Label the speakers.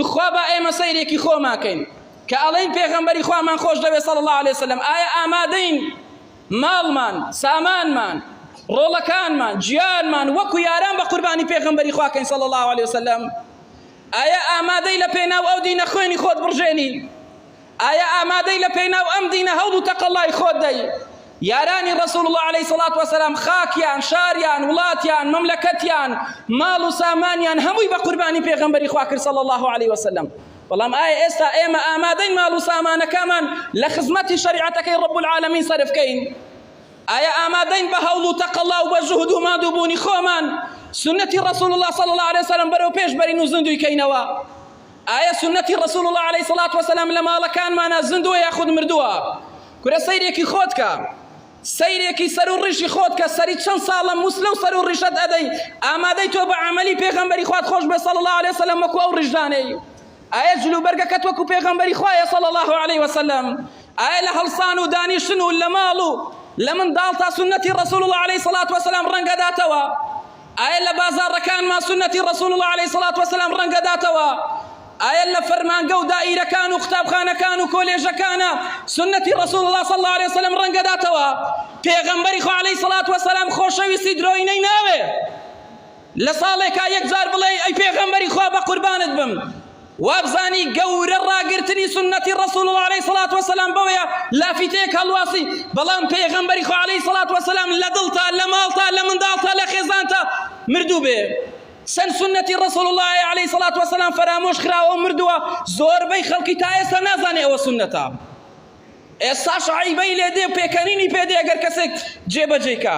Speaker 1: توخوا با ئێمە سەیرێکی خۆمان کەین کە ئەڵێین پێغەمبەری خوامان خۆش دەوێت صلی الله علیه وسلم، ئایا ئامادەین ماڵمان، سامانمان، ڕۆڵەکانمان، گیانمان وەکو یاران بە قوربانی پێغەمبەری خوا کەین صلی الله علیه وسلم؟ ئایا ئامادەی لە پێناو ئەو دینە خوێنی خۆت بڕژێنی؟ ئایا ئامادەی لە پێناو ئەم دینە هەوڵ و تەقەڵای خۆت دەی؟ یارانی رسول اللە علیە سڵات وسلام خاکیان، شاریان، وڵاتیان، مەملەکەتیان، ماڵ و سامانیان هەمووی بە قوربانی پێغەمبەری خوا کرد صلی اللە علیە وسلم. بەڵام ئایا ئێستا ئێمە ئامادەین ماڵ و سامانەکەمان لە خزمەتی شەریعەتەکەی رب العالمین سەرف کەین؟ ئایا ئامادەین بە هەوڵ و تەقەڵا و بە جوهد و ماندووبوونی خۆمان سوننەتی رسول اللە صلی اللە علیە وسلم بەرەو پێش بەرین و زیندووی کەینەوە؟ ئایا سوننەتی رسول اللە علیە سڵات وسلام لە ماڵەکانمانا زیندووە یاخود مردووە؟ کورە سەیرێکی خۆت کە، سەیرێکی سەر و ڕیشی خۆت کە، سەری چەند ساڵە موسلە و سەر و ڕیشەت ئەدەی، ئامادەی تۆ بە عەمەلی پێغەمبەری خوات خۆش بێ صلی اللە علیە وسلم وەکو ئەو ڕیشدانەی؟ ئایا جلوبەرگەکەت وەکو پێغەمبەری خوایە صلی اللە علیە وسلم؟ ئایا لە هەڵسان و دانیشتن و لە ماڵ و لە منداڵتا سوننەتی رسول اللە علیە سڵات وسلام ڕەنگەداتەوە؟ ئایا لە بازاڕەکانمان سوننەتی رسول اللە علیە سڵات وسلام ڕەنگەداتەوە؟ ئایا لە فەرمانگە و دائیرەکان و قوتابخانەکان و کۆلێژەکانە سوننەتی رسول اللە صلی اللە علیه وسلم ڕەنگەداتەوە؟ پێغەمبەری خوا علیه سڵات وسلام خۆشەویستی درۆینەی ناوێ. لە ساڵێکا یەک جار بڵێی ئەی پێغەمبەری خوا بە قوربانت بم وابزانی گەورە ڕاگرتنی سوننەتی ڕەسوڵ اللە عەلەیهی سڵات وەسەلام بەوەیە لافیتەیەک هەڵواسی بەڵام پێغەمبەری خوا عەلەیهی سڵات وەسەلام لە دڵتا لە ماڵتا لە منداڵتا لە خێزانتا مردوو بێ چەند سوننەتی ڕەسوڵ اللە عەلەیهی سڵات وەسەلام فەرامۆش خراوە و مردووە زۆربەی خەڵکی تا ئێستا نازانێ ئەوە سوننەتە ئێستاش عەیبەی لێ دێ پێکەنینی پێ دێ ئەگەر کەسێک جێبەجێی کا.